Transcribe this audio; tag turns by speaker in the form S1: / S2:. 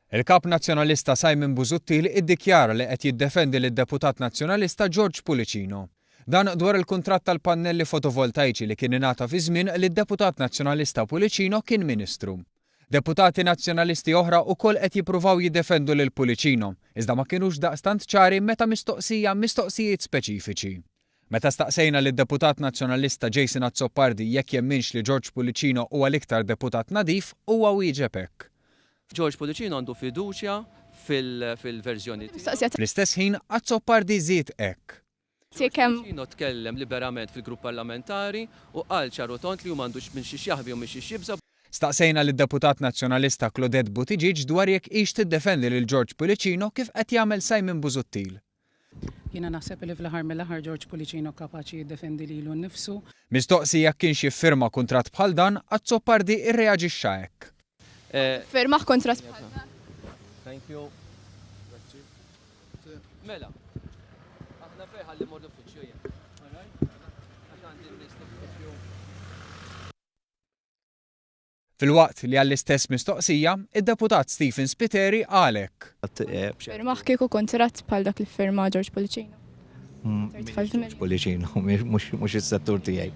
S1: Il-Kap Nazzjonalista Simon Busuttil iddikjara li qed jiddefendi lid-Deputat Nazzjonalista George Pullicino. Dan dwar il-kuntratt tal-pannelli fotovoltajċi li kien ingħata fi żmien li d-Deputat Nazzjonalista Pullicino kien Ministru. Deputati Nazzjonalisti oħra wkoll qed jippruvaw jiddefendu lil Pullicino, iżda ma kinux daqstant ċari meta mistoqsija mistoqsijiet speċifiċi. Meta staqsejna lid-Deputat Nazzjonalista Jason Azzopardi jekk jemminx li George Pullicino huwa l-iktar deputat nadif, huwa wieġeb hekk.
S2: George Pullicino għandu fiduċja fil-verżjoni tiegħu.
S1: Fl-istess ħin, Azzopardi żied hekk.
S2: George Pullicino tkellem liberament fil-grupp parlamentari u qal ċar u tond li hu m'għandux minn xiex jaħbi u minn xiex jibża'.
S1: Staqsejna lid-Deputat Nazzjonalista Claudette Buttigieg dwar jekk hix tiddefendi lil George Pullicino kif qed jagħmel Simon Busuttil.
S3: Jiena naħseb li fl-aħħar mill-aħħar George Pullicino kapaċi jiddefendi lilu nnifsu.
S1: Mistoqsi jekk kienx jiffirma kuntratt bħal dan, Azzopardi rreaġixxa hekk.
S4: Tiffirmah kuntratt bħal dan?
S2: Thank you. Grazzi. Mela, aħna fejn ħalli mmur l-uffiċċju jien. All right? Għax għandi n-nies l-uffiċċju.
S1: Filwaqt li għall-istess mistoqsija, id-Deputat Stephen Spiteri qal hekk.
S4: Ffirmah kieku kuntratt bħal dak li ffirma George Pullicino?
S5: George Pullicino, mhux is-settur tiegħi.